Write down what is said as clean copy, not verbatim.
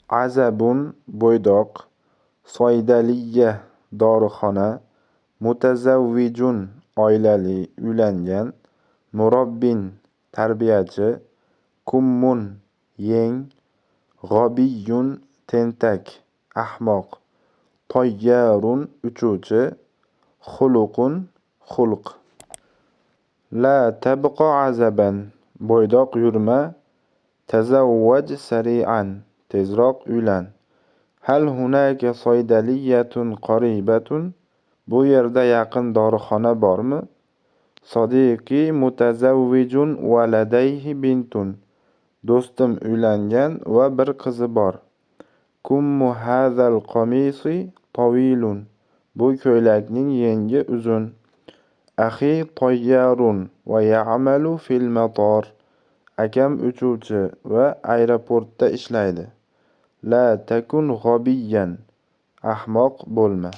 Azabun bo'ydoq, soydaliyya dorixona, mutazavvijun oilali, uylangan, murabbin tarbiyachi, kummun yeng, g'obiyyun tentak, ahmoq, toyyarun uchuvchi, xuluqun xulq. La tabqa azaban bo'ydoq yurma, tazavvaj sarian tezroq uylan. Hal hunaka soydaliyyatun qoribatun? Bu yerda yaqin dorixona bormi? Sodiqiy mutazavvijun va ladayhi bintun. Do'stim uylangan va bir qizi bor. Kummu hazal qamisi tovilun. Bu ko'ylakning yengi uzun. Axiy toyyarun va ya'malu fil mator. Akam uchuvchi va aeroportda ishlaydi. La takun g'obiyyan. Ahmoq bo'lma.